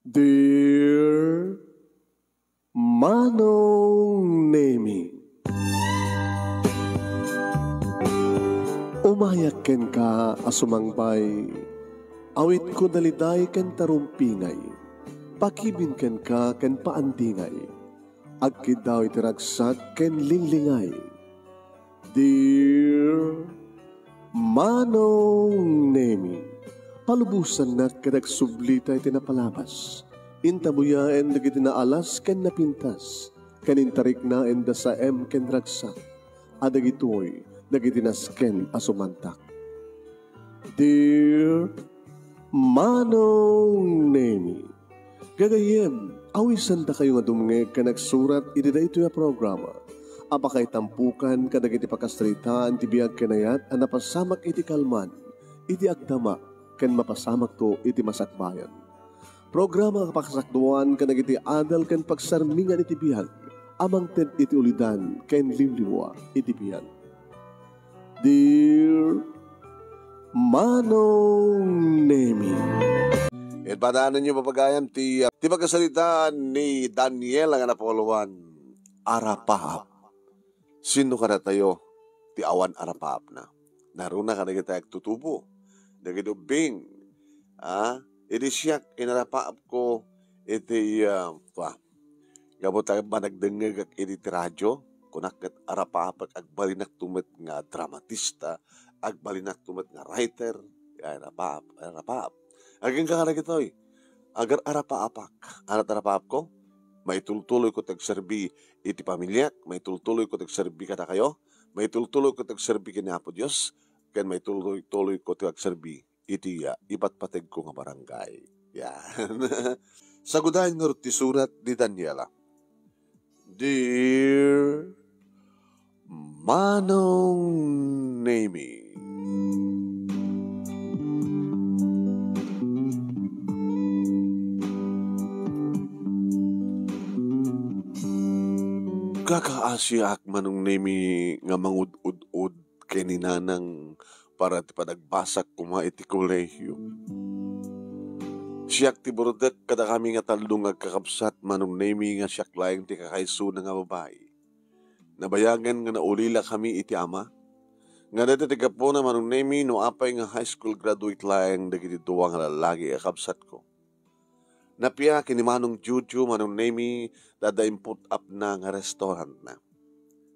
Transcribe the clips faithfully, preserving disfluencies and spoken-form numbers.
Dear Manong Nemi, umayak kenka a sumangbay, awitko daliday ken tarumpingay, pakibin kenka ken paandingay, agkiddaw iti ragsak ken linglingay. Dear Manong Nemi, palubosannak ket agsublita iti napalabas. Intabuyaen dagiti naalas ken napintas, ken intariknaen da saem ken ragsak, a dagitoy dagiti nasken a sumantak. Dear Manong Nemi, gagayyem, awisandakayo nga dumngeg ken agsurat iti daytoy a programa a pakaitampukan kadagiti pakasaritaan ti biag ken ayat a napasamak iti kalman, iti agdama, ken mapasamakto iti masakbayan. Programa a pakasakduan kadagiti adal ken pagsarmingan iti biag a mangted iti ulidan ken liwliwa iti biag. Dear Manong Nemi. Ket padaanenyo, papagayam, ti, ti pakasaritaan ni Daniela nga napauluan, Arapaap. Sino kadatayo ti awan arapaapna? Naruna kadagiti agtutubo, dagiti ubbing, a, idi siak, inarapaapko iti, a, kua, gapu ta managdengngegak iti radio, kunak ket arapaapek, agbalinakto met nga dramatista, agbalinakto met nga writer, ay, arapaap, arapaap. Agingga kadagitoy, agar-arapaapak, arat arapaapko, maitultuloyko ti agserbi iti pamiliak, maitultuloyko ti agserbi kadakayo, maitultuloyko ti agserbi ken Apo Dios, ken maitultuloyko ti agserbi iti, ah, ipatpategko nga barangay. Yan. Sagudayen ngarud ti surat ni Daniela. Dear Manong Nemi. Kakaasiak, Manong Nemi, nga mangud-ud-od ken ni Nanang para ti panagbasak koma iti kolehiyo. Siak ti burdek kadakami nga tallo nga agkakabsat, Manong Nemi, nga siak laeng ti kakaisuna nga babai. Nabayagen nga naulilakami iti ama. Ngem daytoy ti gapuna, Manong Nemi, no apay nga high school graduate laeng dagiti dua nga lallaki a kabsatko. Napia ken ni Manong Jojo, Manong Nemi, ta adda imput-apna nga restaurantna.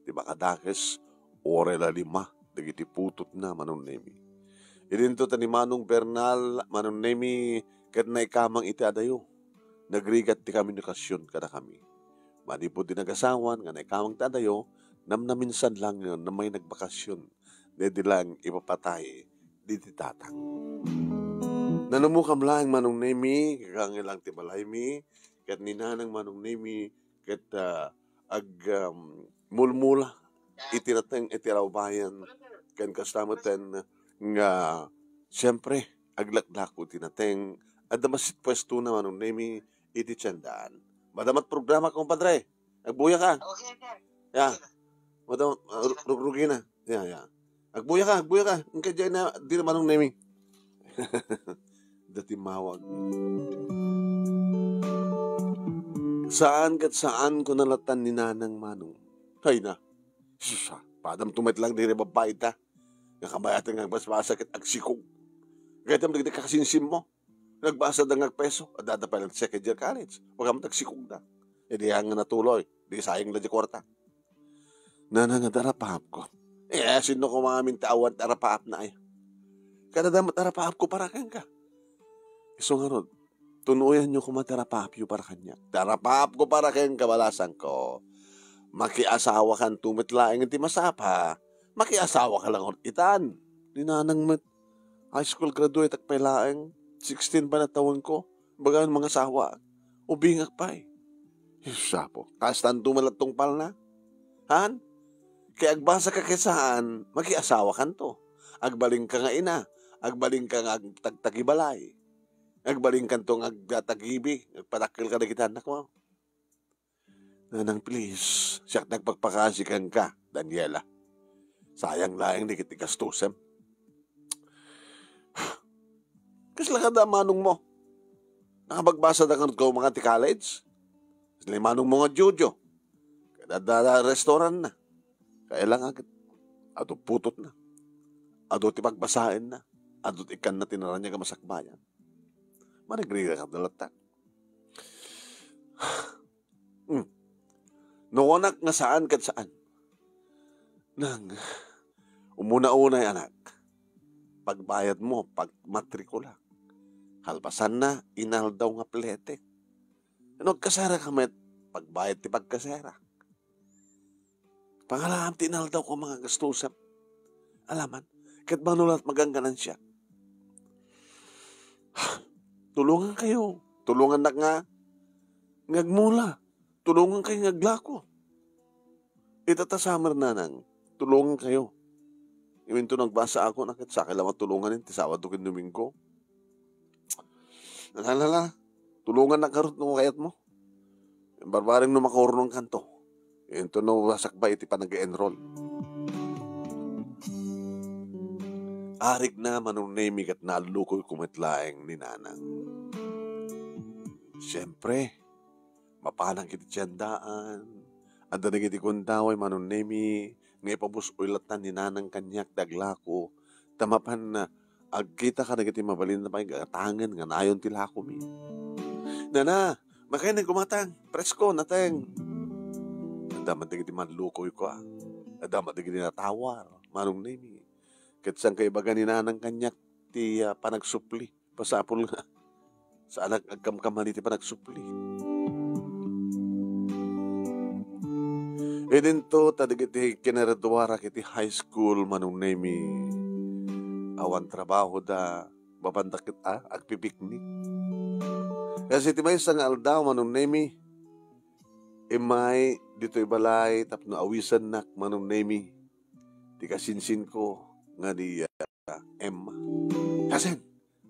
Ti makadakes, uray la lima dagiti putotna, Manong Nemi. Idinto ta ni Manong Bernal, Manong Nemi, ket naikamang iti adayo. Nagrigat ti komunikasion kadakami. Manipud ti nagasawan nga naikamang ti adayo, namnaminsan lang nga may nagbakasyon. Daydi lang ipapatay diti tatang. Nanumokam laeng, Manong Nemi, kakaangay lang ti balaymi, ket ni Nanang, Manong Nemi, ket, ah, ag, um, mulmula iti nateng iti lawbayan, ken kasta metten nga, siempre, aglaklako ti nateng. Adda masitpuestona, Manong Nemi, iti tiendaan. Madama ti programa, kumpadre. Agbuya ka. Okay, sir. Ya. Madam, ah, ru-, rugrugina. Ya, ya. Agbuya ka, agbuya ka. Engka diay na, di na Manong Nemi. Dati mawag. Saan ket saan ko nalatan ni Nanang, Manong. Hay na. Sus, ah, padam tumet lang diri babbai ta. Nga kabayatan nga agbasbasa ket agsikog. Gayam dagiti kakasinsim mo. Nagbasa da nga agpeso, adda da pay lang second year college. Pagam tagsikog da. Idi nga natuloy, di sayang da di kwarta. Nanang, adda arapaapko. Eh, sino ko maamin ti awan ti arapaapna ay? Kada damat arapaapko para kenka. Isu ngarud, tunuyanyo koma ti arapaapyo para kaniak. Ti arapaapko para kenka, balasangko. Makiasawakanto met laeng ti masapa. Makiasawaka lang itan. Ni Nanang met. High school graduate ak pay laeng, sixteen pay natawenko, baga mangasawa. Ubingak pay. Diyos, Apo, kastanto man latta ti tungpalna? Han? Kay agbasaka ket saan, makiasawakanto. Agbalinka nga ina, agbalinka nga agtagtagibalay. Agbalinkanto nga agtatagibi, agpadakkel kadagiti annakmo. Nanang, please, siak ti agpakpakasi kenka, Daniela. Sayang laeng dagiti gastusem. Kasla kada manongmo? Nakapagbasada ngarud kayo mangan ti college? Ni manongmo nga Jojo. Kada da restaurant na. Kaya lang agad. Adu putotna. Adu ti pagbasaenna. Adu ti ikkanna ti naraniag a masakbayan. Manigrigat ka latta. Hmm. No kunak nga saan ket saan. Nang, umuna-unay, anak, pagbayad mo, pagmatrikula. Kalpasanna, inaldaw nga plete. No agkasera ka met, pagbayad ti pagkasera. Pangalaam ti inaldaw ko mga gastusem. Alaman, ket manulat magangganansya. Tulungan kayo. Tulungan nak nga, nga agmula. Tulungan kayo nga aglako. Ita ta summer, nanang, tulungan kayo. Iminto nagbasa ako, naket sa akin lamang tulungan ti Sabado ken Domingo. Lalala, tulungan na karot no kayat mo. Barbareng no makurunong kanto. Into no masakbay iti panag-enroll. Arig na Manong Nemi ket naallukoy ko met laeng ni Nanang. Siyempre, mapanak iti tiendaan. Adda dagiti gundaway Manong Nemi nga ipabus-oy latta ni Nanang kaniak ti aglako, ta mapan agkita kadagiti mabalin pay nga gatangen nga nayon ti lakomi. Nana, makaineg kumatang, presko, nateng. Adda man dagiti manlukoy ko, a. Adda man dagiti natawar, Manong Nemi. Ket saan kaibaga ni Nanang kaniak ti, ah, panagsupli. Pasapul nga saanak agkamkamali ti panagsupli. Idinto ta dagiti kinaraduarak iti high school, Manong Nemi, awan trabahoda, mapanda ket, ah, agpipiknik. Kas iti maysa nga aldaw, Manong Nemi, immay ditoy balay tapno awisennak, Manong Nemi, ti kasinsinko nga ni, ah, Emma. Kasen,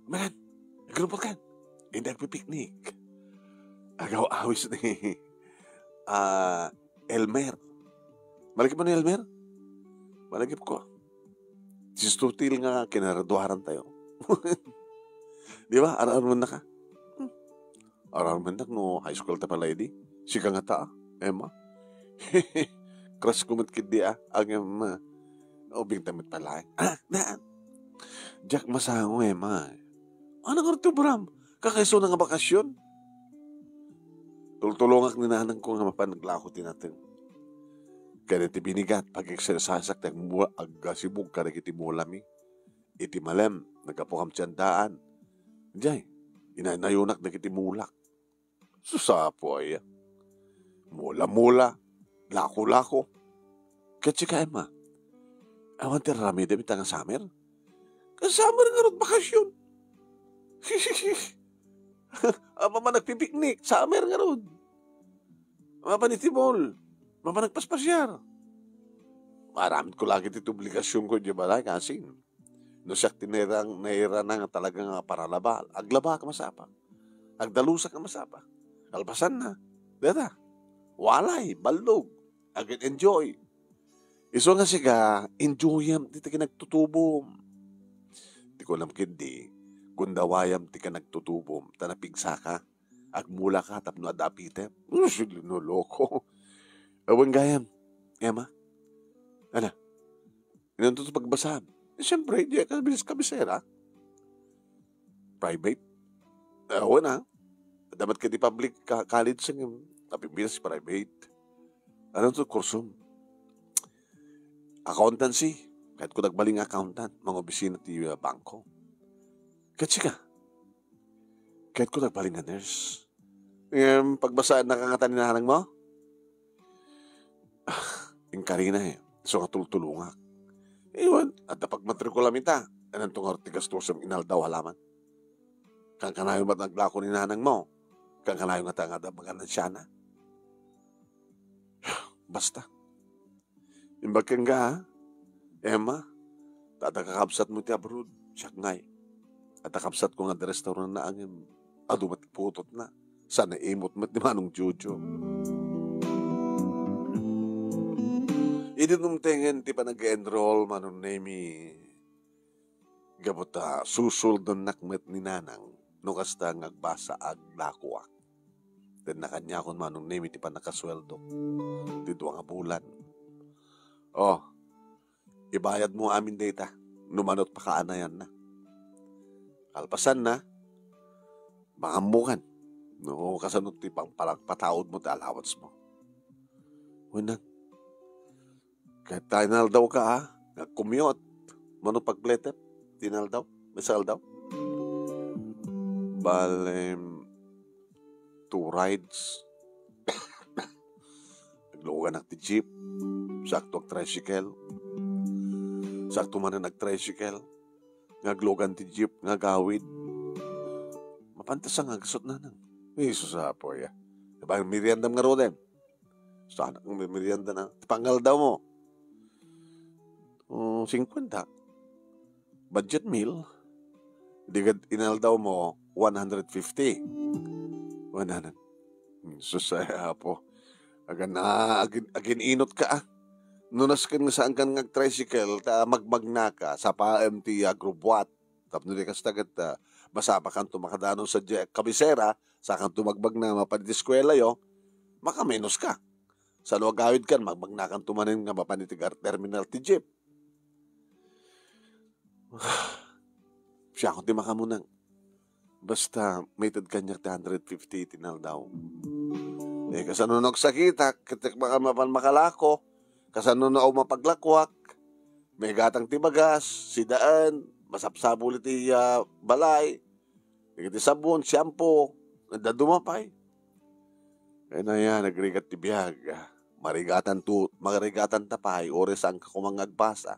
manan, agrupot kan. Inda agpipiknik. Agaw-awis ni, ah, Elmer. Malagip mo ni Elmer? Malagip ko. Sistutil nga kinaraduaran tayo. Di ba? Ar-armon na ka. Hmm. Aram man no high school ta pala idi. Sika nga ta, Emma. Crush ko met ketdi, ah, ang Emma. Ubing ta met pala. Ah, daan. Diak masango, Emma. Ano nga ito, Bram? Kakaisuna nga bakasyon? Tultulongak ni nanang ko nga mapan naglako ti nateng. Kaya ti binigat, pag-exerciseak, ti agmula, aggasibog kadagiti mulami. Iti malem, naggapu kam ti andaan. Jay, inaynayonak dagiti mulak. Susapo aya. Mula-mula, lako-lako. Ket sika, Emma, awan ti aramidem ita nga summer? Ket summer ngarud, bakasyon. Apaman nagpipiknik, summer ngarud. Mapan iti mall, mapan nagpaspasiar. Aramid ko lagi ti obligasyonko idiay balay, kasin. No siak ti nairang, nairana nga talaga nga paralaba, aglabak masapa. Agdalusak nga masapa. Kalpasanna, dada, walay, ballog, ag-enjoy. Isu nga sika, enjoyam ti kinagtutubom. Ti kunam ketdi, gundawayam ti kinagtutubom, ta napigsaka. Agmulaka tapno adda apitem. Uy, sinulo ko. Awan gayam, Emma. Ana, inanto ti pagbasam? Siyempre, di ka bilis kabisera. Private? Awan na. Damat ka di public ka-, college, ang tapi bilis private. Ano to, kurso? Accountancy. Kahit ko nagbaling accountant, mga opisina ti, uh, bangko. Ket sika? Ket ko nagbalin nga nurse. Ngem, pagbasaan na kangatan ni nanang mo? Ah, inkarina eh. So nga tultulungak. Iwan, adda pagmatrikulam ita. Ananto nga ti gastos ang inaldaw alaman? Kankanayon met naglako ni nanang mo? Kankanayon nga ta nga adda maganansiana? Basta. Imbag kenka, Emma, ta adda kakabsatmo iti abroad, siak ngay. Adda kabsatko nga adda restaurant na ngem adu met putotna. Saan naimot met ni Manong Jojo. Idi dumtengen ti panag-enroll, Manong Nemi, gapu ta susuldannak met ni Nanang. no kasta nga agbasa aglakoak. Ken nakaniakon Manong Nemi ti pannakasueldo ti dua nga bulan. Oh, ibayad mo amin dayta no manot pakaanayanna. Kalpasanna, maammokan no kasano ti pangpalagpataod mo ti allowance mo. Wenno, ket ta inaldaw ka, a, nga commute. Mano pagpletek? Ti inaldaw? May sa aldaw? Bale, two rides. Nagluganak ti jeep. Sakto ag tricycle. Sakto manen ag tricycle. Nga aglugan ti jeep, nga agawid. Mapanta sa nga gasot nanang. Jesus, apo, ya. Diba, meriendam nga rodem? Sana kung may merienda na. Pangaldaw mo. Oh, singkwenta. Budget meal. Di gad inaldaw mo, one hundred fifty. One hundred. Hmm, sus, ay, apo. Agan, ah, agin, agin-inot ka, ah. No nasken nga saan kan nga tricycle, ta magmagna ka, sa paem ti agrobuat. Tapno di kasta ket, ah, masapakanto makadanon sa di-, kabisera, sakanto magbagna mapan iti eskuela yo, makamenos ka. Sa no agawid kan, magbagnakanto manen nga mapan iti gar-, terminal ti jeep. Siakon ti makamunang. Basta, maited kaniak ti hundred fifty iti inaldaw. Eh, kasano no agsakitak, ket maka-, mapan makalako, kasano no aw mapaglakuak, maigatang ti bagas, sidaen, masapsapul iti, ah, balay, dagiti sabon, shampoo, dadduma pay. Kayna ya, nagrigat ti biag. Marigatan to, marigatan ta pay, uray saan ka koma nga agbasa.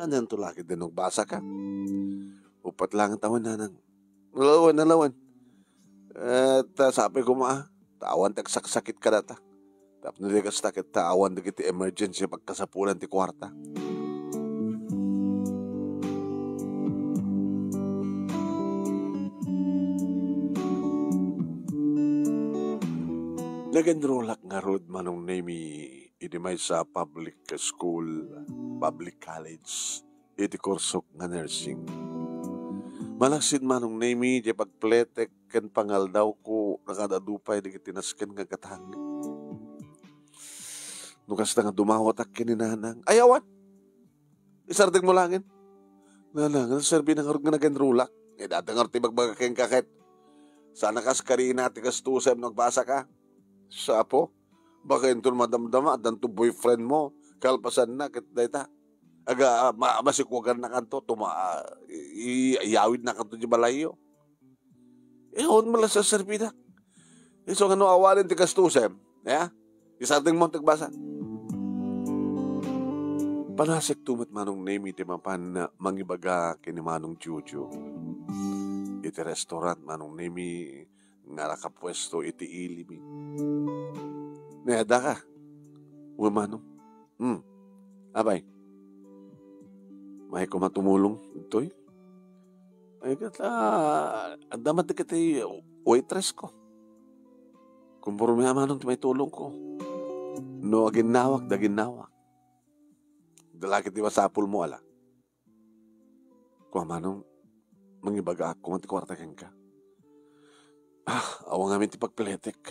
Anian to lakit din agbasa ka? Uppat lang tawen, nanang. Nalawan, nalawan. Eh, ta sapay koma, ah. Ta awan ti agsaksakit kadata. Tapno di kasta ket ta awan dagiti emergency pagkasapulan ti kuarta. Nag-enrollak ngarud, Manong Nemi, iti maysa a public school, public college, iti kursok nga nursing. Malaksid, Manong Nemi, ti pagpletek ken pangaldawko, nakaad-adu pay dagiti nasken nga gatang. No kasta nga dumawatak ken ni nanang, ay, awan! Isardeng mo laengen. Nanang, ano serbi na ngarud nga nag-enrollak? Eh, data ngarud ti bagbaga kenka ket. Sana kas karina ti gastusen no agbasa ka. Sapo, baka inton madamdama, addanto boyfriend mo. Kalpasan na, ket dayta. Aga, ah, ma-, masikwagan na kanto, tuma-, ah, i-, i-, iyawid na kanto di balayyo. Eh, awan man lang saserbidak. Isu nga no awanen ti gastusem, ya? Isardeng mo ti agbasa. Panasek to met, Manong Nemi, ti mapan mangibaga ken ni Manong Jojo. Iti restaurant, Manong Nemi, nga nakapuesto iti ili mi. Naadda ka? Wen, Manong. Hmm. Apay. Maay koma tumulong ditoy? Ay, ket, ah, adda met dagiti waitress ko. Komporme a, Manong, ti maitulongko. No aginnawak, da aginnawak. Dala ket ti masapul mo, ala. Kua, Manong, mangibagaak koma ti kuarta kenka. Ah, awan ngamin ti pagpletek.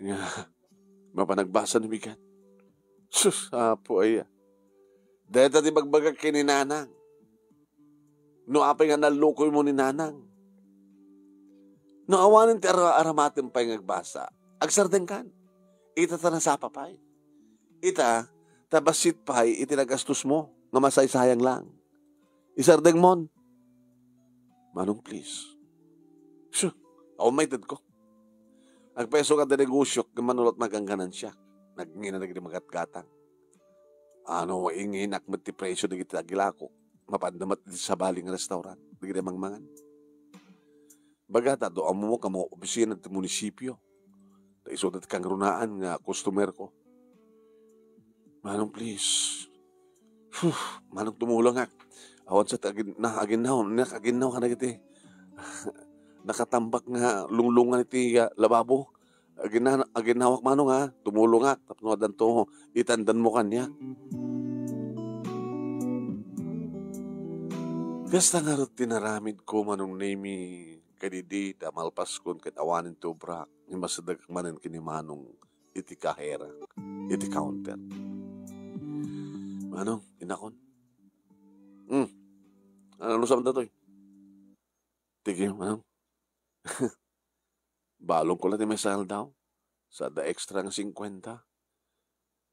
Nga, mapanagbasa no bigat. Sus, apo aya. Dayta ti bagbagak ken ni Nanang. No apay nga nallukoy mo ni Nanang. No awanen ti ara-, aramaten pay nga agbasa, agsardengkan. Ita ta nasapa pay. Ita ta bassit pay iti nagastos mo nga masaysayang lang. Isardeng mon. Manong, please. Sure. Awan maitedko. Agpaiso nga di negosyo, manulat nagangganan siya. Nagngina dagiti magatgatang. Ano, inginak met ti presyo dagiti agilako. Mapanda met iti sabali nga restaurant. Dagiti mangmangan. Bagata, do ammo kamo opisina ti munisipyo. Ta isu ti kangrunaan nga customer ko. Manong, please. Huh, Manong, tumulongak. Awan sa agin-, na, aginnaw, nak, aginnaw ka na iti nakatambak nga lunglungan iti, ah, lababo. Aginna-, aginnawak, Manong, ha. Tumulongak. Tapno addanto, itandan mo kaniak. Kasta ngarud ti naramid ko, Manong Nemi. kadidi ta malpaskon ket awanen ti obrak, nga masideg manen ken ni Manong iti kahera, iti counter. "Manong, inakon." "Hmm. Ano, ano sa datoy?" "Tigi, Manong." "Balongko la ti maysa nga aldaw. Sada extra nga singkuenta.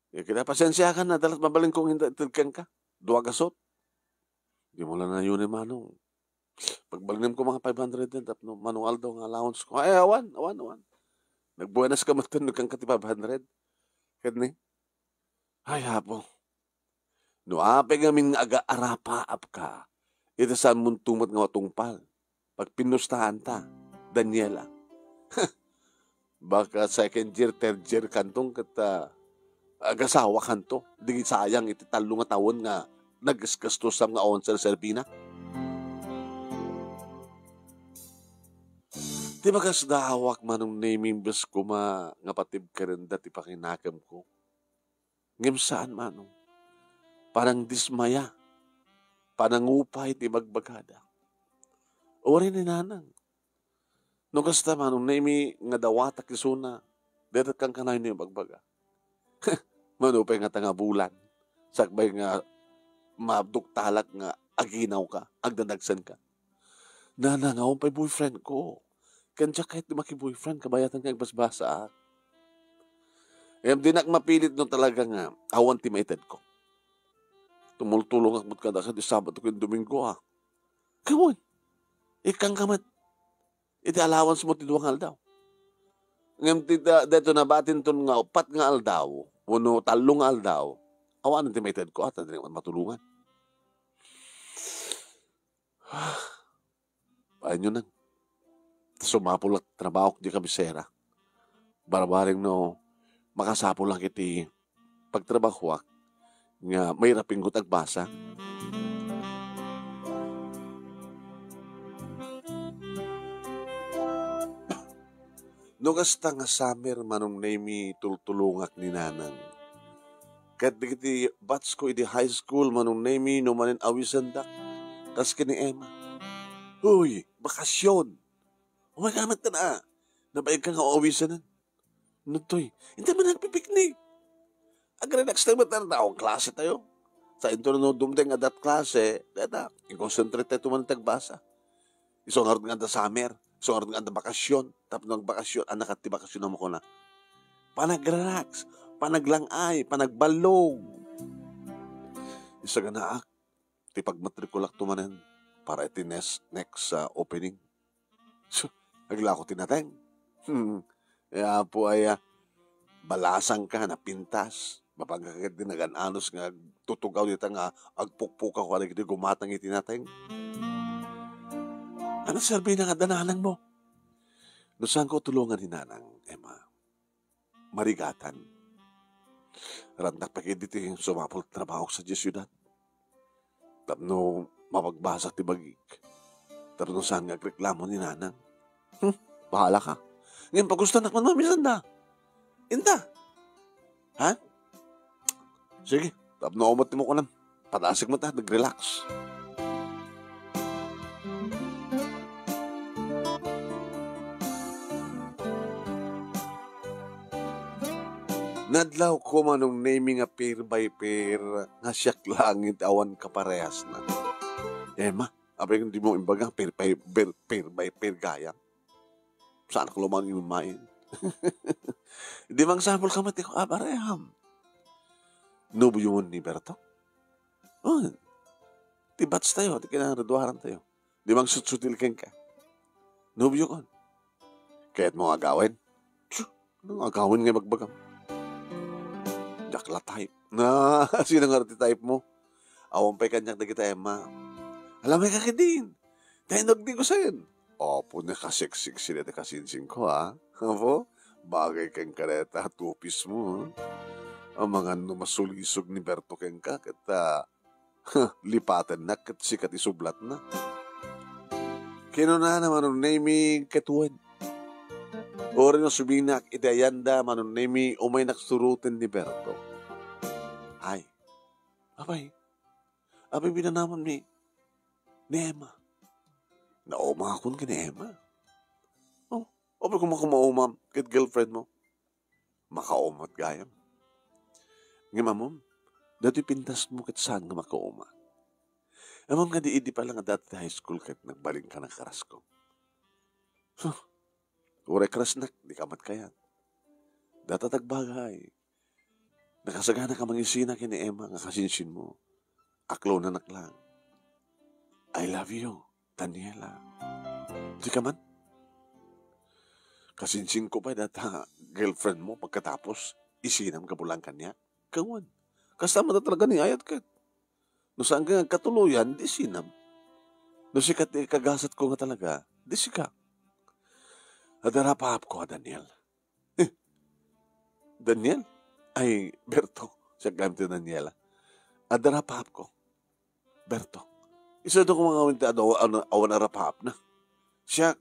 Eh, kaya pasensiakan, adda la ti mabalinko nga ited kenka. Dua gasut." "Dimo la nayonen, Manong. Pagbalinenko mga five hundred tapno mano nga aldaw nga allowance ko." "Ay, awan, awan, awan. Nagbuenas ka met no kenka ti five hundred. Ket ni, ay, Apo, no apay ngamin nga agaarapaapka, iti saanmonto met nga matungpal. Pagpinnustaanta, Daniela. Baka second year, third year kanto ket, ah, agasawakanto. Di sayang iti tallo nga tawen nga naggasgastos nga awan serserbina." Ti bagas da awak, Manong Nemi, imbes koma nga patibkerenda ti pakinakemko. Ngem saan, Manong. Panangdismaya, panangupay ti ibagbagada. Uray ni Nanang. No kasta, Manong Nemi, nga dawatak isuna, dayta kankanayon nga ibagbaga. Mano pay nga ta nga bulan, sakbay nga maduktalak nga aginawka, agdadagsenka. "Nanang, awan pay boyfriend ko. Ken diak kayat ti maki-boyfriend, kabayatan nga agbasbasaak." Ngem dinak mapilit no talaga nga awan ti maitedko. Tumultulongak met kada ket ti Sabado ken Domingo, a. Kawen, ikkanka met iti allowance mo ti dua nga aldaw. Ngem ti da-, daytoy nabatinton nga uppat nga aldaw, wenno tallo nga aldaw, awanen ti maitedko, a, ta dinak matulongan. Painyo nang. Sumapulak trabahok di kabisera. Barbareng no makasapulak iti pagtrabahoak nga mairapingko ti agbasa. No kasta nga summer, Manong Nemi, tultulongak ni Nanang. Ket dagiti batch ko idi high school, Manong Nemi, no manen awisendak, kas ken ni Emma. Uy, bakasyon! Umay ka met ken a, nabaigka nga awisenen. Nagtoy, inta man nagpipiknik. Agrelax tayo met, awan klase tayo. Sa inton no dumteng adda klase, deta, i-concentrate tayo man ti agbasa. Isu ngarud nga adda summer, isu ngarud nga adda bakasyon, tapno agbakasyon, annak ti bakasyon a makuna. Panagrelax, panaglang-ay, panagballog. Isaganaak ti pagmatrikulak to manen para iti next, next, ah, opening. Su, aglako ti nateng. Hmm. Ya, Apo, ay, ah, balasangka, napintas. Mapagka ket di nagan-anos nga agtutugaw dita nga agpukpukaw kadagiti gumatang iti nateng. Ano serbi na nga dananang mo? No saanko tulongan ni Nanang, Emma, marigatan. Rannak pay ketdi ti sumapul ti trabahok sadiay siudad. Tapno mapagbasak ti bagik. Tapno saan nga agreklamo ni Nanang. Hmm, bahala ka. Ngem pagustonak man mamisanda. Inta. Ha? Sige, tapno awan met ti makunak. Padasig met a, nag-relax. Nadlaw ko, Manong Nemi, nga pair by pair, nga siak laeng ti awan kaparehasna. Emma, apay nga dimo imbaga, pair by pair, pair by pair gayam? Saanak la man immay. Di mangsapulka met ti apareham. Nobiomo ni Berto? Oh, ti batch tayo, ti kinaggraduaran tayo. Di mangsutsutil kenka. Nobiokon. Kayatmo nga agawen? Tsu, ano nga agawen nga ibagbagam? Diak la type. Na, sino nga ti type mo? Awan pay kaniak dagita, Emma. Alam mo ka, Kedin. Tayo nagdigusen. Apo, nakaseksik sila ti kasinsing ko, ha? Apo, bagay kenka dayta two-piece mo, ha? Amangan no masulisog ni Berto kenka, ket, ah, lipatennak ket sika ti sublatna. Kinunana, Manong Nemi, ket wen. Uray no subinak iti ayanda, Manong Nemi, umaynak suroten ni Berto. Ay, apay, apay binanaman ni, ni Emma? Naumangakon ken ni Emma. Apay koma, koma umam ket girlfriend mo? Makauma met gayam. Ngem ammom, datoy pintasmo ket saan nga makauma. Ammom nga di idi pa lang a datoy high school ket nagbalinka nga karasko. Huh, uray karasnak, dika met kayat. Data tagbagay. Nakasaganaka mangisina ken ni Emma nga kasinsinmo. Aklonanak lang. I love you, Daniela. Dika man? Kasinsinko pay data girlfriend mo pagkatapos isinam gapu lang kaniak? Kawan. Kasta met talaga ni ayat ket. No saan nga agkatuloyan, di isinam. No sika ti kagasatko nga talaga, di sika. Adda rapaapko a Daniel. Eh, Daniel? Ay, Berto. Siak gayam ti Daniela. Adda rapaapko. Berto. Isuda koma ngamin ti adu, awan, awan a rapaapna. Siak,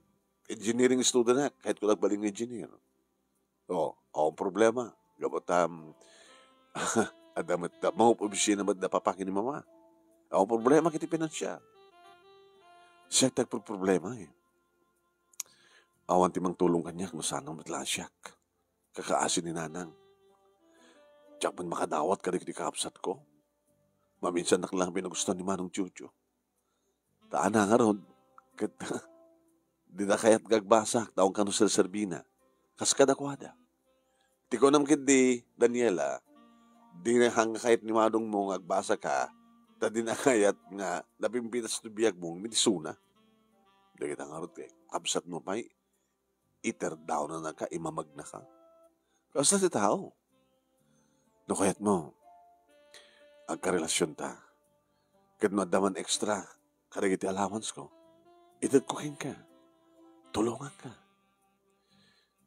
engineering student ak, ket koma agbalin nga engineer. O, awan problema. Gapu ta, um, adda met, maopisina met da papa ken ni mama. Awan problema ket ti pinansial. Siak ti agproproblema, eh. Awan ti mangtulong kaniak no saan met la siak. Kakaasi ni nanang. Diak man makadawat kadagiti kakabsatko. Maminsanak lang pinagustuhan ni Manong Chucho. Ta ana ngarud, ket dida kayat nga agbasa, ta awan kano serserbina. Kas kadakuada. Ti kunam ketdi, Daniela, dina kayat ni manongmo nga agbasaka, ta dina kayat nga napimpitas ti biagmo ngem iti isuna. Dagita ngarud ket, kabsatmo pay, iterdawnanaka, imamagnaka. Kasta ti tao. No kayatmo, agkarelasionta. Ket no adda man extra kadagiti allowancesko, itedko kenka. Tulonganka.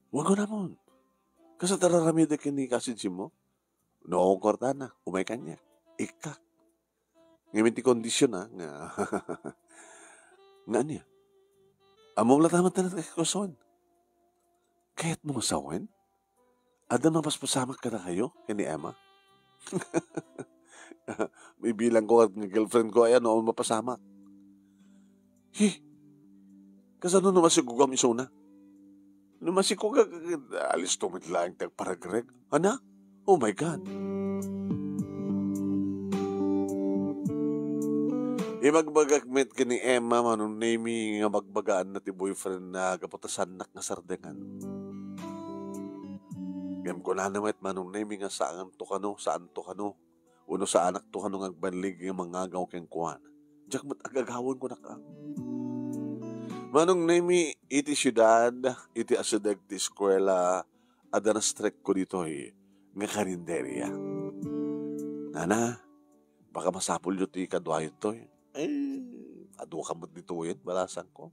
Wen kunamon. Kasta ti ar-aramidek ken ni kasinsinmo? No, kuartana, umay kaniak. Ikkak. Ngem iti kondisiona nga, nga ania? Ammom latta met ti nagkakasuan. Kayatmo nga sawen? Adda mapaspasamak kadakayo ken ni Emma? Bibilangko nga girlfriendko aya no mapasamak. Hi! Kasano no masigugam isuna? No masikugak, alisto met laeng ti agparegreg. Ana? Oh my God! Ibagbagak met ken ni Emma, Manong Nemy, nga bagbagaanna ti boyfriendna gapu ta saannak nga sardengan. Ngem kunana met, Manong Nemy, nga saanto kano, saanto kano, wenno saanakto kano nga agbanleg nga mangagaw kenkuana. Diak met agagawen, kunak. Manong Nemy, iti siudad, iti asideg ti eskuela, adda na-strike ko ditoy nga karinderia. Nana, baka masapulyo ti kaduayo toy. Eh, adu ka met ditoyen, balasangko.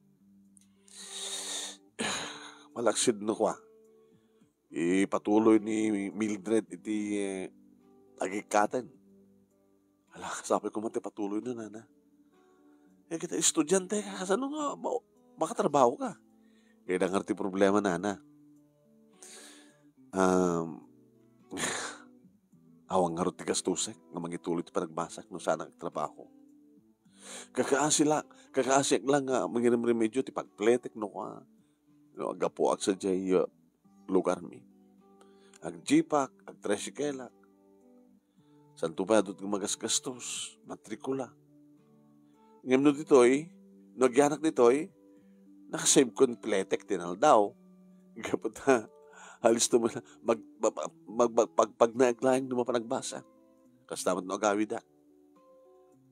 Malaksid no kua. Ipatuloy ni Mildred iti, eh, agikkaten. Ala, sabi ko, "Mati patuloy na, nana." Eh, kita estudyante ka, kasano nga ma-, makatrabaho ka? Kaya dangar ti problema, nana. Um, awan ngarud ti gastusek nga mangituloy ti panagbasak no saan nga agtrabaho. Kakaasi la-, kakaasiak lang nga mangirimremedyo ti pagpletek no kua, no, aggapuak sadiay, uh, lugarmi. Agjeepak, agtricycleak. Santo pay adu ti magasgastos, matrikula. Ngem no ditoy, no agyanak ditoy, nakasave kon pletek ti inaldaw. Gapu ta, alisto met la-, mag-, mag-, mag-, mag-, pagpagnaek laeng no mapan agbasa. Kasta met no agawidak.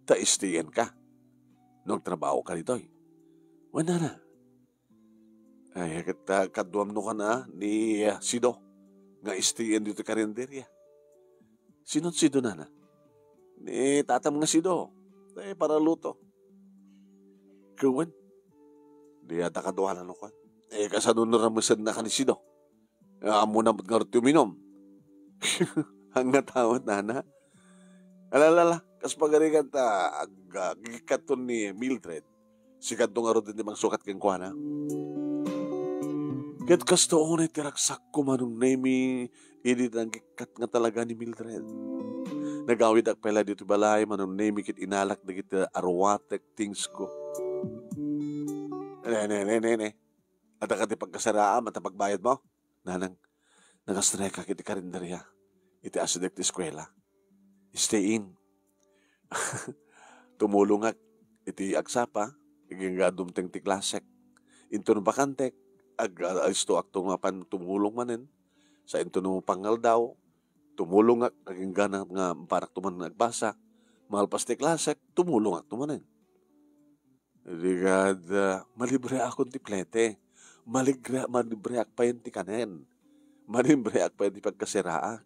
Ta istienka no agtrabahoka ditoy. Wen nana. Ay, ket, ah, kaduam no kana ni, ah, Sido nga istien ditoy karinderia. Sino ti Sido, nana? Ni tatam nga Sido. Eh, para luto. Kawan. Di ata kaduanan no kan. Eh, kasano no ramesen na ka ni Sido? Ah, ammona met ngarud ti uminum. Ang nga tawat, nana. Ala, ala, ala. Kas pagarigan ta, ag-, agikkaton ni Mildred. Sika ngarud ti mangsukat kenkuana. Ket kasto unay ti ragsakko, Manong Nemy, idi nagikkat nga talaga ni Mildred. Nagawidak pay la ditoy balay, Manong Nemy, ket inalak dagiti aruatek, things ko. Ne, ne, ne, ne, ne. Adda kadi pagkasaraam ta pagbayadmo? Nanang, nangastrekak iti karinderya iti asideg ti eskuela. Stay in. Tumulongak iti agsapa, agingga dumteng ti klasek. Inton bakantek, ag-, aistoakto nga mapan tumulong manen. Sa inton pangaldaw, tumulongak, agingga na nga mapanakto manen agbasa. Malpas ti klasek, tumulongakto manen. Di kad, ah, malibreakon ti plete. Maligre-, malibreak payen ti kanen. Malibreak payen ti pagkasiraak.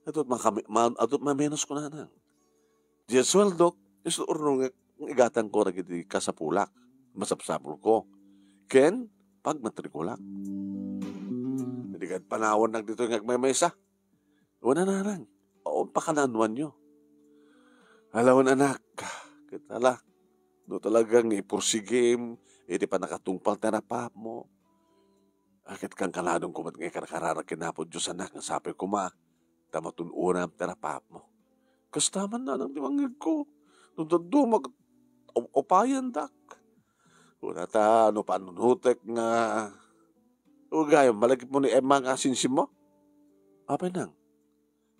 Ato't makami-, ma-, ato't mamenos kunana. Diay suweldok, isu urnongek, igatangko dagiti kasapulak, masapsapulko, ken pagmatrikulak. Di kad panawannak ditoy nga agmaymaysa. Wen, nanang, o, pakananuanyo. Ala wen, anak, ket ala, no talaga nga ipursigim iti pannakatungpal ti napaapmo, a, ket kankanadonko met nga ikarkararag ken Apo Dios, anak, nga sapay koma ta matun-onam ti napaapmo. Kasta man, nanang, ti mangngegko. No dadduma, upayendak. Kunata, no panunutek nga, o gayam, malagipmo ni Emma nga sinsinmo? Apay nang?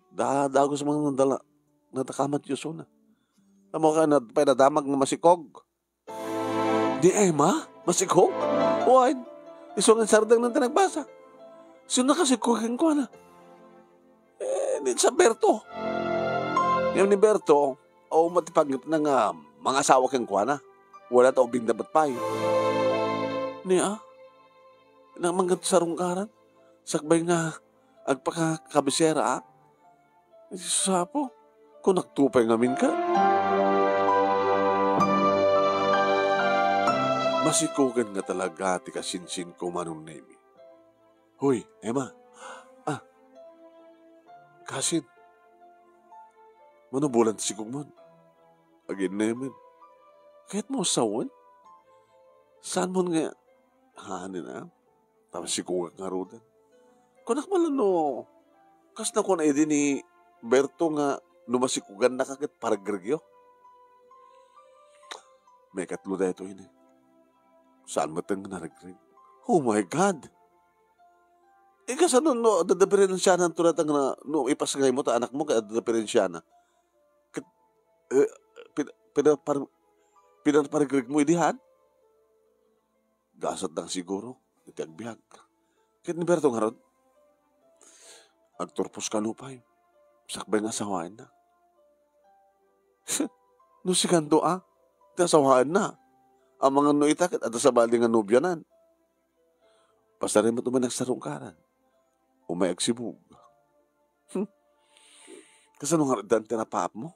Da-, dagus man nga dala-, nadakamat ti usona. Ammok a, na-, pay nadamag nga masikog. Ni Emma? Masikog? Wen, isu nga insardengna ti nagbasa. Sino nakasikog kenkuana? Eh, ni San Berto. Ngem ni Berto, o, matipanggepna nga mangasawa kenkuana. Wala ta ubingda met pay. Ni, a? Nang manggad sarungkaran? Sakbay nga agpakakabisera, a? Sapo, kunakto pay ngamin ka? Masikogen nga talaga ti kasinsinko, Manong Nemi. Hoy, Emma. Ah. Kasin. Mano bulan ti sikogmon? Aginnemen. Kayatmo sawen? Saanmon nga, hanin a? Ta masikogak ngaruden. Kunak man no, kasna kuna idi ni Berto nga no masikogannaka ket paregregyo? Maikatlo daytoy ni. Saan met nga naregreg? Oh my God! Eh, kasano no adda diferensiana, tulad nga no ipasngaymo ta anakmo ket adda diferensiana? Ket, eh, pina-, pinapar-, pinaparegregmo idi han? Gasatda siguro iti agbiag. Ket ni Berto ngarud, agturpos kano pay, sakbay nga asawaenna. No sikanto a, ti asawaenna. Amangan no ita ket adda sabali nga nobianan. Pasari met umay nagsarungkaran. Umay agsibug. Hmm. Kasano ngarud ti napaapmo?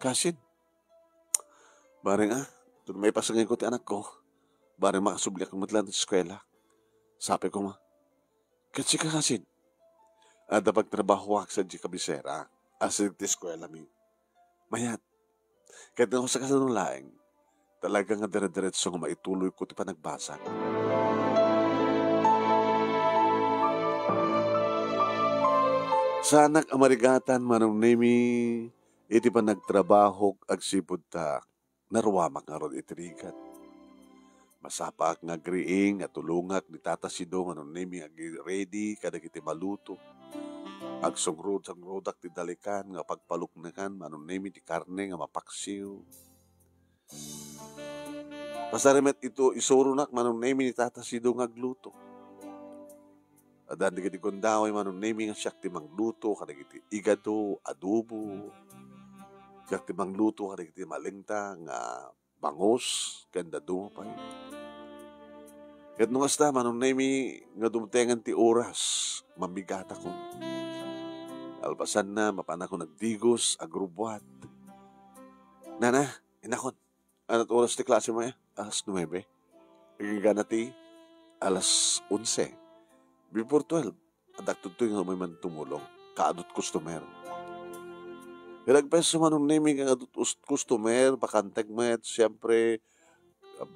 Kasin. Bareng a, ket maipasengenko ti anakko. Bareng makasubliak met laeng ti eskuela. Sapay koma. Ket sika, kasin? Adda pagtrabahoak sadiay kabisera. Asideg ti eskuelami. Mayat. Ket no kasano laeng, talaga nga dire-diretso nga maituloyko ti panagbasa. Saanak a marigatan, Manong Nemi, iti panagtrabahok agsipud ta naruamak ngarud iti rigat. Masapaak nga agriing a tulongak ni Tata Sido, Manong Nemi, nga agi-ready kadagiti maluto. Agsungrod-sungrodakto ti dalikan nga pagpaluknekan, Manong Nemi, ti karne nga mapaksiw. Pasari met ito, isuronak, Manong Nemi, ni Tata Sido nga agluto. Addan dagiti gundaway, Manong Nemi, nga siak ti mangluto kadagiti igado, adobo. Siak ti mangluto kadagiti malengta nga bangus ken dadduma pay. Ket no kasta, Manong Nemi, nga dumtengen ti oras, mammigatakon. Kalpasanna, mapanakon agdigos, agrubbuat. Nana, inakon. Anat oras ti klasemo, eh? Alas nuebe. Agingga ti alas onse. Before twelve, adda agtudtoy nga umay man tumulong. Kaadut customer. Ket agpeso, Manong Nemi, nga adut us-, customer, bakantek met, siyempre,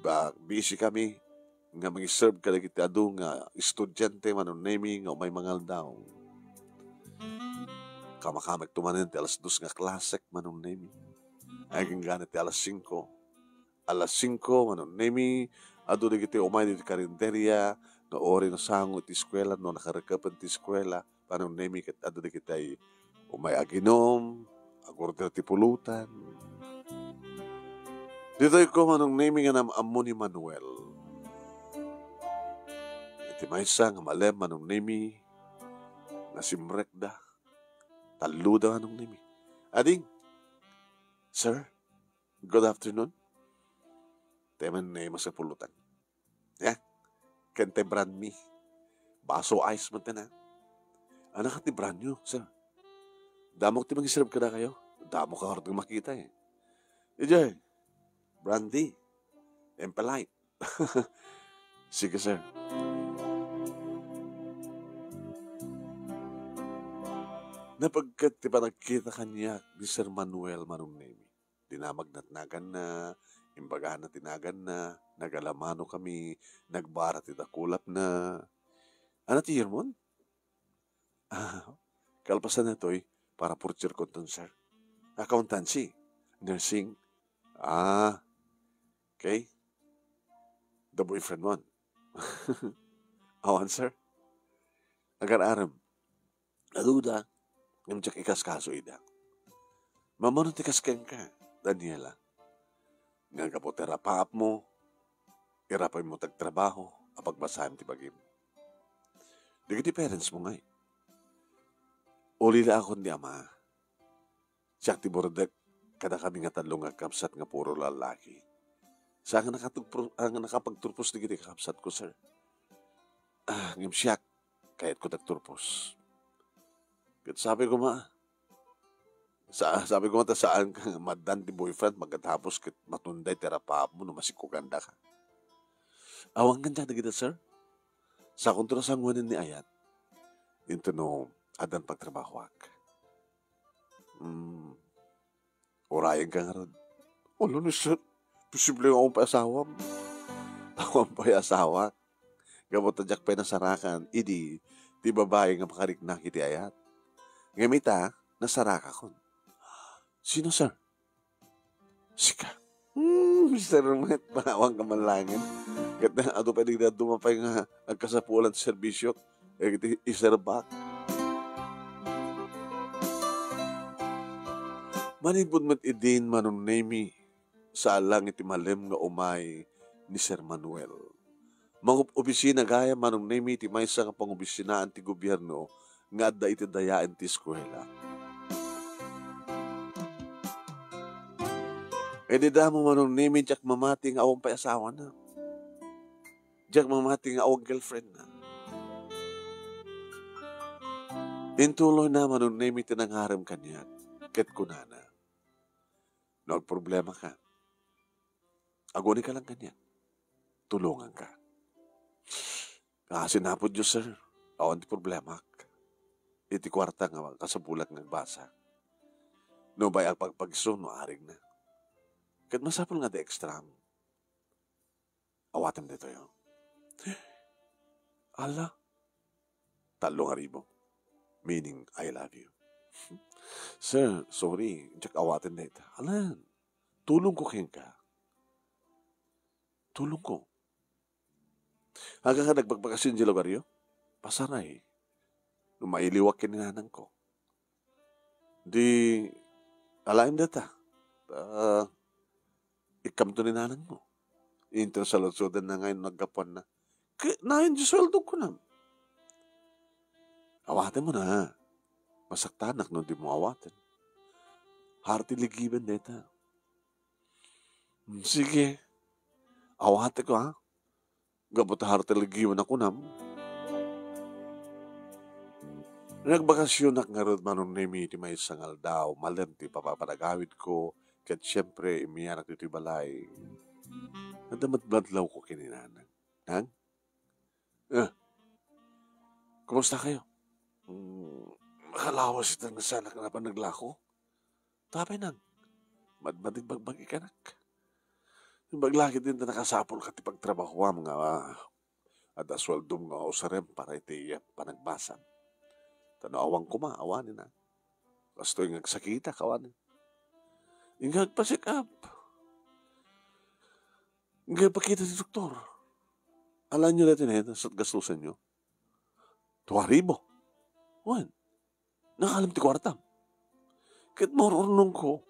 ba, busy kami nga mangiserve kadagiti adu nga estudiante, Manong Nemi, nga umay mangaldaw. Kamakamek to manen ti alas dos nga klasek, Manong Nemi. Agingga ti alas singko. alas singko, Manong Nemi, adu dagiti umay ditoy karinderya, nga uray nasango iti eskuela, no nakarekepen ti eskuela, Manong Nemi, ket adu dagiti umay aginum, agorder ti pulutan. Ditoy ko, Manong Nemi, nga naam-ammo ni Manuel. Iti maysa nga malem, Manong Nemi, nga simrekda. Talloda, Manong Nemi. Ading, "Sir, good afternoon." Tayo man ni mas pulutan. Ya, ken tay brand mi. Baso ice man tayo na. Ano ka ti brand nyo, sir? Damok ti mangiserve kadakayo. Damok ka order makita eh. Idiay, brandy. Impolite. Sige, sir. Napagkat ti panagkita kaniak ni Sir Manuel, Manong Nemi. Dinamag natnaganna, imbagana ti naganna, nagalamano kami, nagbara ti dakulapna. Ano ti year mon? Ah, kalpasan na toy, para fourth year ko ton, sir. Accountancy, nursing. Ah, okay. The boyfriend mon. Awan, sir. Agar-arem. Aduda, ngem diak ikaskaso ida. Mamano ti kas kenka, Daniela? Nga gapu ti rapaapmo, irapaymo ti agtrabaho, a pagbasaem ti bagim. Dagiti parents mo ngay. Ulila akon di ama. Siak ti burdek, kada kami nga tallo nga kakabsat nga puro lallaki. Sa nga nakatugpro-, nga nakapagturpos dagiti kakabsat ko, sir. Ah, ngem siak, kayatko ti agturpos. Ket sabi ko ma, sa-, sabi ko ma, ta saan ka nga maddan ti boyfriend, pagkatapos ket matunday ti rapaapmo no masikkoganda ka. Awan kaniak dagita, sir. Sakonto nasangoanan ni ayat. Intono, addan pagtrabahoak. Hmm. Urayenka ngarud. Ulo ni sir, posible nga awan pay asawam. Awan pay asawak. Gapu ta diak pay nasarakan, idi, ti babai nga makariknak iti ayat. Ngem ita, nasarakakon. Sino, sir? Sika. Hmm, sir, met, panawan ka man laengen. Ket adu pay dagiti dadduma pay nga agkasapulan ti serbisyok. Iti iserbak. Manipud met idin, Manong Nemi, saan lang iti malem nga umay ni Sir Manuel. Mangob-obisina gayam, Manong Nemi, iti maysa nga pangobisinaan ti gobierno nga adda iti dayaen ti eskuela. Idi damo, Manong Nemi, diak mamati nga awan pay asawana. Diak mamati nga awan girlfriendna. Intuloyna, Manong Nemi, ti nangarem kaniak, ket kunana, "No agproblemaka, agunika lang kaniak. Tulonganka." Kaasi napo Dios, sir. Awan ti problemak. Iti kuarta nga kasapulak nga agbasa. No bay agpagpagso, no arigna. Ket masapul nga di extra. Awatem daytoy, oh. Ala, tallo nga ribu. Meaning, "I love you." Sir, sorry, diak awaten dayta. Alan, tulongko kenka. Tulongko. Aga ka nagbagbakasyon di lugaryo? Pasaray. No mailiwak ken ni nanangko. Di, alaem dayta. Ah, ikkamto ni nanangmo. Inton saludsodanna ngay no naggapuanna. Ket nayon ti sueldok, kunam. Awatenmona. Masaktanak no dimo awaten. Hard ti ligiben dayta. Hmm, sige. Awatenko, ha? Gapu ta hard ti ligiben a kunam. Nagbakasyonak ngarud, Manong Nemi, iti maysa nga aldaw, malem ti papapanagawidko, ket siempre, immiyanak ditoy balay. Adda met madlawko ken ni nanang. Nang? Eh, kumusta kayo? Hmm, makalawas ita nga saanak a napan naglako. Tapay nang, madmadig bagbagi kanak. Imbag la ket dinta nakasapulka ti pagtrabahoam nga, ah, adda sueldom nga usarem para iti panagbasam. Ta no awan koma, awanen, ah. Kastoy nga agsakitak, awanen. Inka agpa-check up. Nga ipakita ti doktor. Alaenyo daytoy, ne, sa gastusenyo. Dua ribu. Wen, nakalem ti kuartam. Ket maur-urnongko.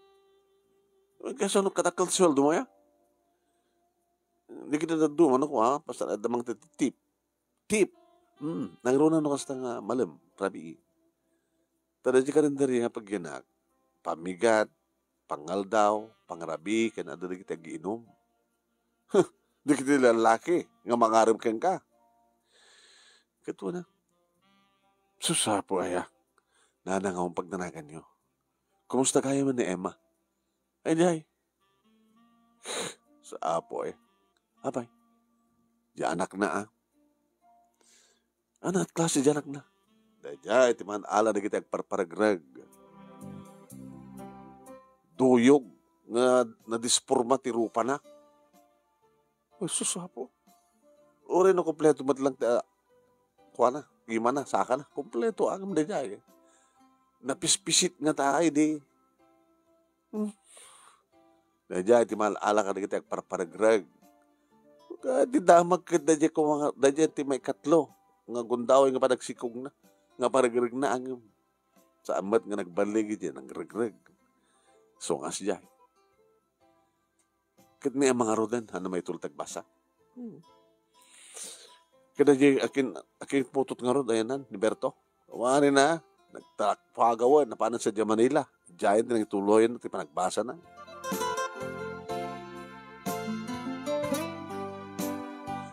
Kasano kadakkel ti sueldo mo, ya? Di kita daduma, no, ha? Basta adda man ti tip. Tip. Hmm, nangruna no kasta nga malem, rabii. Ta daydi karinderya nga pagyanak, pammigat, pangaldaw, pangrabii, ken adda dagiti agiinum. Huh, dagiti lallaki nga mangarem kenka. Ket kuna, "Sus, apo, aya, nanangaw pagnanaganyo. Kumusta gayam ni Emma?" "Ay, diay." "Sa apo, eh. Apay, di anakna, ah." "Ania ti klase ti anakna?" "Daydiay ti man-ala dagiti agparparegreg. Duyog nga nadisporma ti rupana." "Ay, sus, apo. Uray no kompleto met lang ti, ah, kuana, imana, sakana. Kompleto, ngem daydiay. Napispisit ngata, ay di." Hmm. Daydiay ti mal-ala kadagiti agparparegreg. Ket ti damag ket daydiay kumanga-, daydiay ti maikatlo nga gundaway nga panagsikogna, nga paregregna, ngem saan met nga nagballig iti nagregreg. Sungas diay. Ket ni a mangaruden, ania maitultag basa? Hmm. Kada di akin, akin putot ngarud, ayan nan, ni Berto. Wani na, nagtalakpagawan, napanan sa Manila. Diay ti nagtuloyan ti panagbasa na.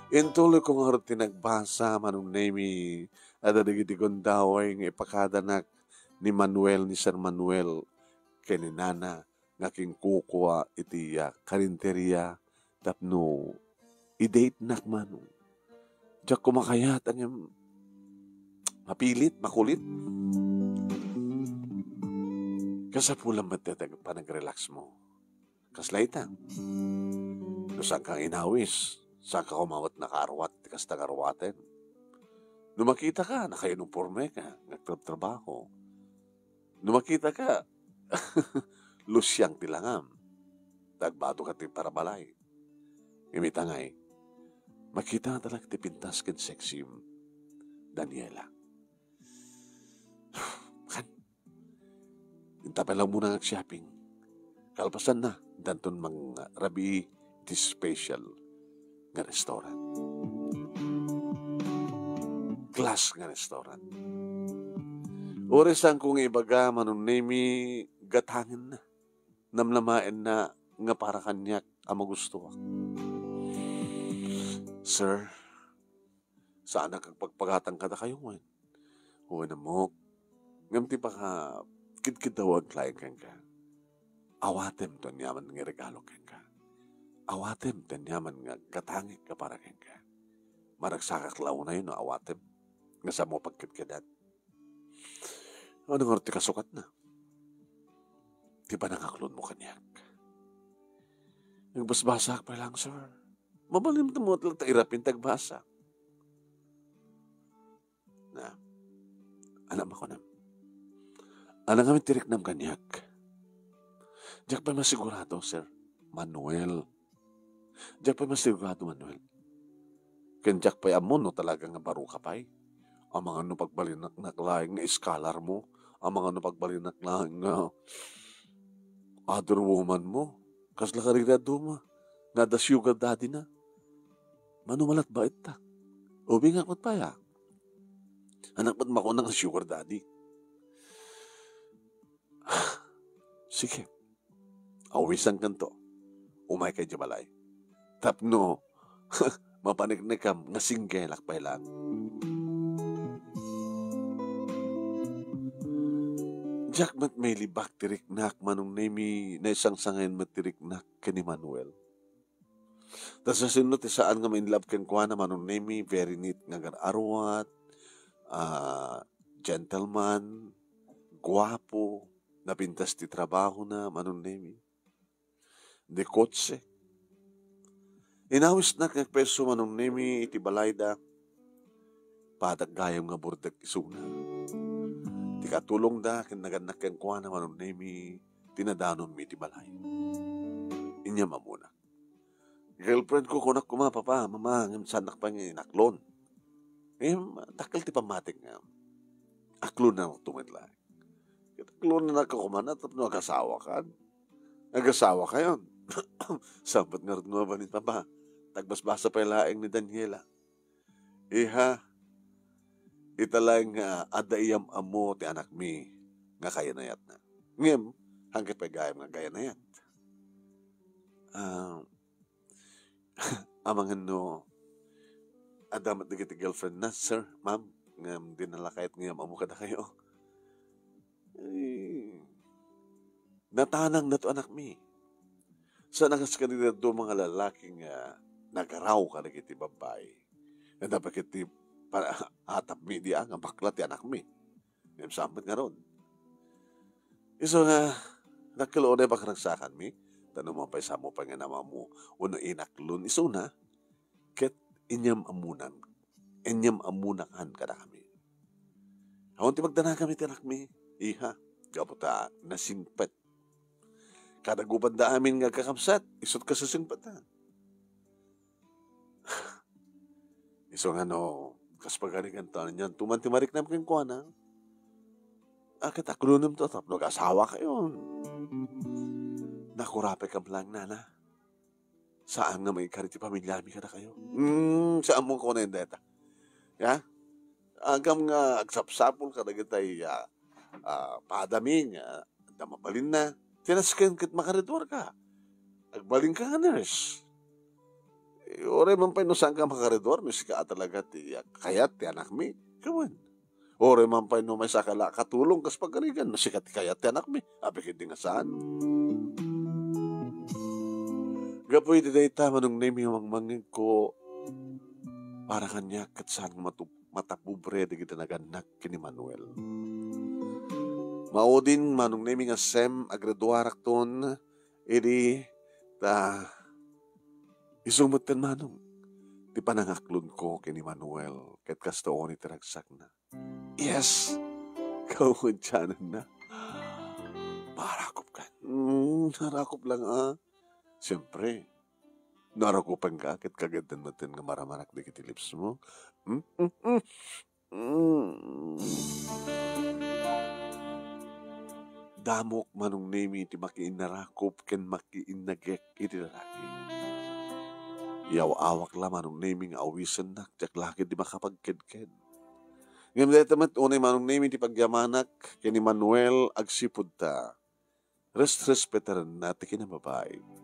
Intuloy ko ngarud ti nagbasa, Manong Nemi, adda dagiti gundaway nga ipakadanak ni Manuel, ni Sir Manuel, ken ni Nana, nga kinkukua iti, ah, karinteria tapno i-date-nak man. Diak koma kayat, ngem mapilit, makulit. Kasapulan met ti panag-relax mo. Kasla ita. No saanka inawis, saanka koma met nakaarwat ti kasta nga arwaten. No makitaka, nakaunipormeka, nagtrabtrabaho. No makitaka, lusiang ti langam. Nagbadoka ti parabalay. Ngem ita ngay, makita ta laeng ti pintas ken sexy, Daniela. Kan, inta pay lang muna nga ag-shopping. Kalpasanna, intanton mangrabii iti special nga restaurant. Class nga restaurant. Uray saanko nga ibaga, Manong Nemi, gatangenna. Namnamaenna nga para kaniak a magustoak. Sir, saanak agpagpagatang kadakayo, wen? Wen, ammok. Ngem ti pakakitkitaw laeng kenka. Awatem ti aniaman nga regalo kenka. Awatem ti aniaman nga gatangek nga para kenka. Maragsakak la unay no awatem nga saanmo pagkedkedan. Ania ngarud ti kasukatna? Ti panangaklonmo kaniak. Nagbasbasaak pay lang, sir. Mabalinmo met laeng ta irapin ti agbasa. Na, ania makunam? Ania ngamin ti riknam kaniak? Diak pay masigurado, Sir Manuel. Diak pay masigurado, Manuel. Ken diak pay ammo no talaga nga baroka pay. Amangan no pagbalinaknak laeng nga scholar mo. Amangan no pagbalinaknak laeng nga other woman mo. Kasla karigraduma nga adda sugar daddy na. Mano malatbaet ta? Ubingak met pay, a. Anak met makuna nga sugar daddy. Sige. Awisankanto. Umayka idiay balay. Tapno mapaneknekam nga singgelak pay laeng. Diak met mailibak ti riknak, Manong Nemi, naisangsangayan met ti riknak ken ni Manuel. Ta siasino ti saan nga ma-in love kenkuana, Manong Nemi? Very neat nga agar-arwat, ah, gentleman, guapo, napintas ti trabahona, Manong Nemi. De kotse. Inawisnak nga agpayso, Manong Nemi, iti balayda. Padak gayam nga burdek isuna. Ti katulongda ken nagannak kenkuana, Manong Nemi, ti nadanonmi iti balay. Inyam amuna. Girlfriend ko, kunak koma, Papa, Mama, ngem saannak pay nga inaklon. Ngem, dakkel ti pammatik nga, aklonanakto met laeng. Ket aklonanakka koma na tapno agasawakan. Agasawakayon. Saan met ngarud nga mabalin, Papa? Tagbasbasa pay laeng ni Daniela. Iha, ita laeng nga adda iyam-ammo ti anakmi nga kayanayatna. Ngem, haanka pay gayam nga agayanayat. Ah, amangan no, adda met dagiti girlfriend na, sir, ma'am, ngem dina la kayat nga iyam-ammo kadakayo. Ay, natanangna to anakmi. Saan a kas kadagiti dadduma nga lalaki nga nagaraw kadagiti babbai. Nga dapat iti pa-, atapmi di, ah, nga bakla ti anakmi. Ngem saan met ngarud. Isu nga, dakkel unay pakaragsakanmi, ta no mapaysamo pay nga namammo, wenno inaklon isuna, ket inyam-ammonan, inyam-ammonakan kadakami. Awan ti magdanagam iti anakmi, iha, gapu ta nasingpet. Kada gubanda amin nga agkakabsat, isut' kasasingpetan. Isu nga no, kas pagarigan to, anian to man ti mariknam kenkuana, a, ket aklonem to tapno agasawakayon. Nakurapay ka laeng, nana. Saan nga maikari ti pamiliami kadakayo. Hmm, saan mo kunen deta? Ya? Agam nga agsapsapul kadagitay, ah, ah, padami nga adda mabalinna. Ti nasken ket makareduar ka. Agbalin ka nga nurse. Eh, uray man pay no saan ka makareduar, no sika a talaga ti, ah, kayat ti anakmi. Kawan. Uray man pay no maysa ka la katulong kas pagarigan, no sika ti kayat ti anakmi. Apay ketdi nga saan. Gapu iti dayta, Manong Nemi, mangmangngegko para kaniak ket saan nga matu-, matapobre dagiti nagannak ken ni Manuel. Maudin, Manong Nemi, nga sem, agreduarakton, idi ta isu metten, Manong, ti panangaklonko ken ni Manuel, ket kasto unay ti ragsakna. Yes! Kawantiananna. Marakop kan. Mm, narakop lang, ah. Siyempre, narakupan ka, ket kagiddan metten nga maramarak dagiti lips mo. Mm, mm, mm. Mm. Damok, Manong Nemi, ti makiinnarakop ken makiinnagek iti lalaki. Yaw-awak la, Manong Nemi, nga awisennak, diak la ketdi makapagkedked. Ngem dayta met unay, Manong Nemi, ti pagyamanak ken ni Manuel agsipud ta resrespetarenna ti kinababai.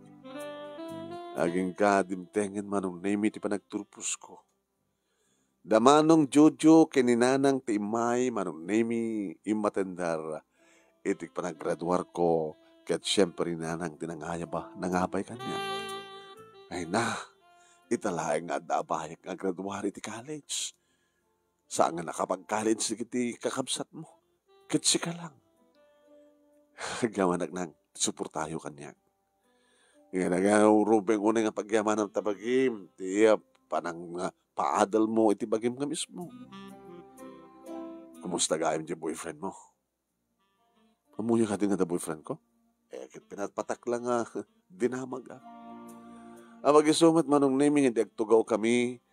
Agingga dimtengen, Manong Nemi, ti panagturposko. Da Manong Jojo ken ni Nanang ti immay, Manong Nemi, immatendar iti panagraduarko, ket siempre ni Nanang ti nangayaba, nangabay kaniak. Ay na, ita laeng nga adda a bayek nga agraduar iti college. Saan nga nakapag-college dagiti kakabsatmo. Ket sika lang. Agyamanak, Nang, suportayo kaniak. Nga nagaurubeng unay nga pagyamanam ta bagim, ti, ah, panang, ah, paadalmo iti bagim nga mismo. Kumusta gayam diay boyfriend mo? Ammoyo kadi nga da boyfriend ko? Eh, ket pinatpatak lang nga dinamag, ah. Apag-isu met, Manong Nemi, nga idi agtugaw kami,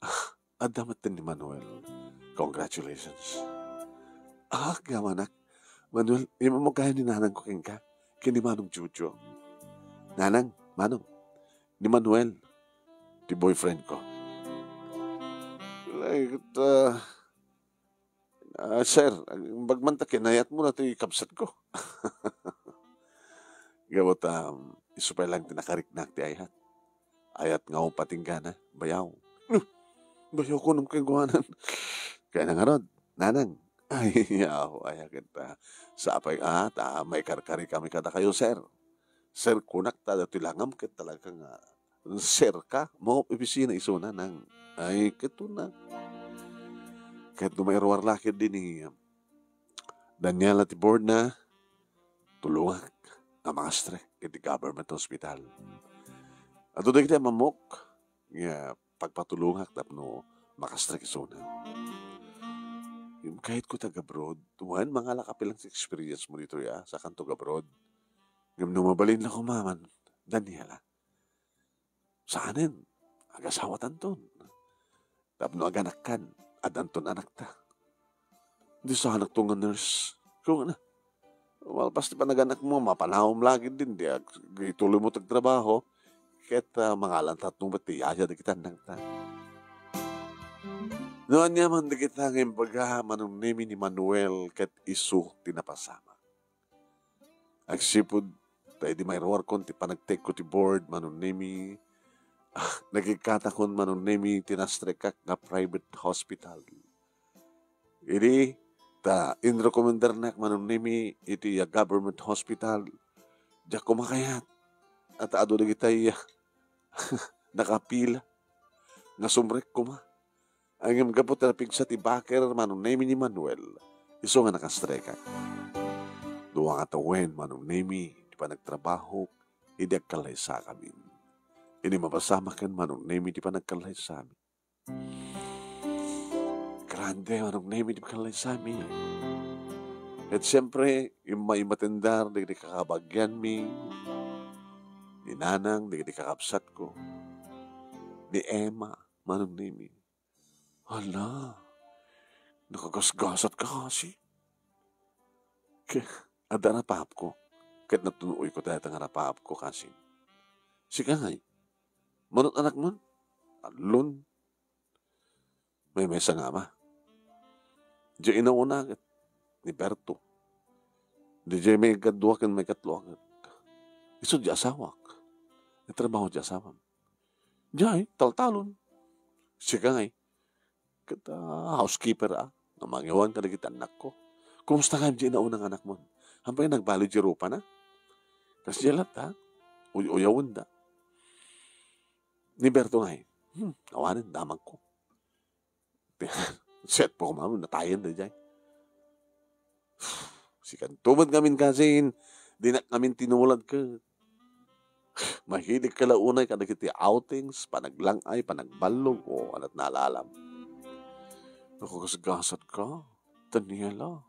ah, adda met ni Manuel. Congratulations. Ah, agyamanak. Manuel, imammo kayo ni nanang ko kenka, ken ni Manong Jojo. Nanang, Manong, ni Manuel, ti boyfriend ko. Like, uh, Ah, sir, imbag man ta kinayatmo na ti kabsat ko. Gapu ta, um, isu pay lang ti nakariknak ti ayat. Ayat nga upat inggana, bayaw. No, bayaw ko nung kagwanan. Kaya na ngarud, nanang. Ay, yaw, ay, kita. Sapay, ah, ta, maikarkari kami kadakayo, sir. Sir, kunak ta, dati langam, ket talaga nga, serka, maop opisina isuna, nang, ay, ket una. Ket no mairuar la ketdi ni Daniela ti boardna, tulongak nga makastrek iti government hospital. Adu dagiti amammok nga pagpatulongak tapno makastrek isuna. Kayatko ti ag-abroad. Wen, mangala ka pay lang ti experience mo ditoy, ah, sakanto ag-abroad. Ngem no mabalin la koma man, Daniela, Saanen, agasawatanton. Tapno aganakkan, addanton anakta. Di sanakto nga nurse. Kuna, malpas ti panaganakmo, mapanawem laeng din, di ag-, ituloymo ti agtrabaho, ket, ah, mangalantatmo met ti yaya dagiti annakta. No ania man dagita nga imbaga, Manong Nemi, ni Manuel ket isu ti napasamak. Agsipud ta idi mairuarkon ti panagtedko ti board, Manong Nemi, ah, nagikkatakon, Manong Nemi, ti nastrekak nga private hospital. Idi ta inrekomendarnak, Manong Nemi, iti, ah, government hospital, diak koma kayat. At adu dagitay, ah, nakapila nga sumrek koma. Ngem gapu ta napigsa ti baker, Manong Nemi, ni Manuel, isu nga nakastrekak. Dua nga tawen, Manong Nemi, ti panagtrabahok idi agkallaysakamin. Idi mapasamak ken Manong Nemi ti panagkallaysami. Grande, Manong Nemi, ti pagkallaysami. Ket siempre, immay matendar dagiti kakabagianmi, ni Nanang, dagiti kakabsatko, ni Emma, Manong Nemi. Hala, nakagasgasat ka kasi. Ke, adda rapaapko. Ket natunoyko dayta nga rapaapko kasi. Sika ngay, manut anakmon? Allon. Maymaysa nga ama. Diay inauna ket ni Berto. Diay maikadua ken maikatlo ket isu diay asawak. Nagtrabaho diay asawam. Diay, taltalon. Sika ngay. Ket, ah, housekeeper, ah, nga mangiwan kadagiti annakko. Kumusta nga diay inauna nga anakmon? Apay, nagbali diay rupana? Kasdiay latta? Uy-uyawenda. Ni Berto ngay, hmm, awanen, damagko. Set po, ma'am, natayen da diay. Sikanto met ngamin kasin, dinak ngamin tinulad ket mahilig ka la unay kadagiti outings, panaglang-ay, panagballog, o ania't naalalam. Nakagasgasat ka, Daniela.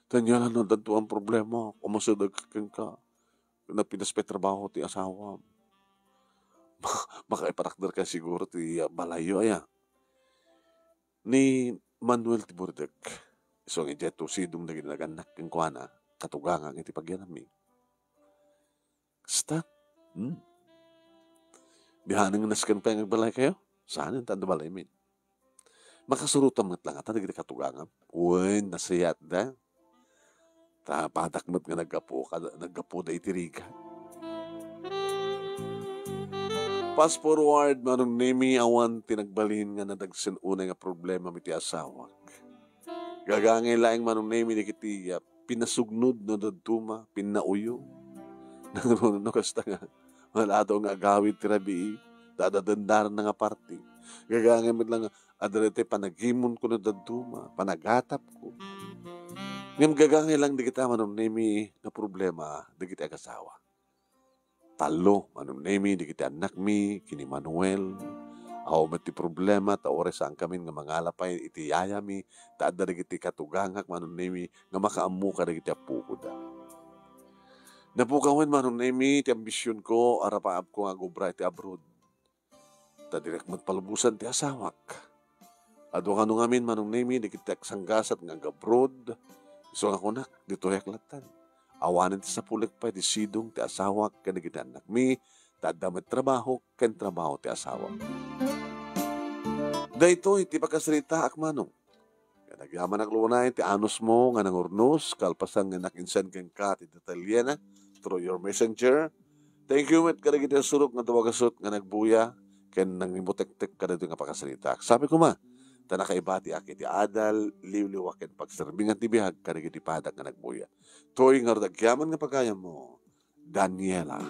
Daniela, no, adda a problema, kumasideg kenka. Napinas pay trabaho ti asawam. Makaipatakder ka siguro ti, ah, balayyo, aya. Ni Manuel ti burdek. Isu nga idiay to sidong dagiti nagannak kenkuana, katugangak iti pagyanammi. Kasta? Hmm. Di haneng nasken pay nga agbalay kayo? Saan ta adda balaymi? Makasurotam met la ngata dagiti katugangam? Wen, nasayaat da. Ta padak met nga naggapu ka, naggapuda iti rigat. Fast forward, Manong Nemi, awan ti nagbalin nga nadagsen unay nga problemam iti asawak. Gagangay laeng, Manong Nemi, dagiti, ah, pinasugnod no dadduma, pinnauyo. Nangruno no kasta nga, maladaw nga agawid ti rabii, ta adda dendaranna nga parti. Gagangay met la nga, adda daytoy panagimon kuno dadduma, panagatapko. Ngem gagangay lang dagita, Manong Nemi, nga problema dagiti agasawa. Tallo, Manong Nemi, dagiti annakmi ken ni Manuel. Awan met ti problema, ta uray saankamin nga mangala pay iti yayami, ta adda dagiti katugangak, Manong Nemi, nga makaammo kadagiti appokoda. Napukawen, Manong Nemi, ti ambisionko a rapaapko nga agobra iti abroad. Ta direk met palubosan ti asawak. Adu kano ngamin, Manong Nemi, dagiti agsanggasat nga agabroad. Isu nga kunak, ditoyak lattan. Awanen ti sapulek pay ti sidong ti asawak ken dagiti annakmi, ta adda met trabaho ken trabaho ti asawak. Daytoy ti pakasaritaak, Manong. Nga nagyamanak la unay ti anusmo nga nangurnos, kalpasan nga nakinsen kenka ti detalyena through your messenger. Thank you met kadagiti surok nga duagasut nga nagbuya ken nangimutektek kadagitoy nga pakasaritaak. Sapay koma, ta nakaibatiak iti adal, liwliwa ken pagserbingan ti biag kadagiti padak nga nagbuya. Toy ngarud agyaman nga pagayammo, Daniela.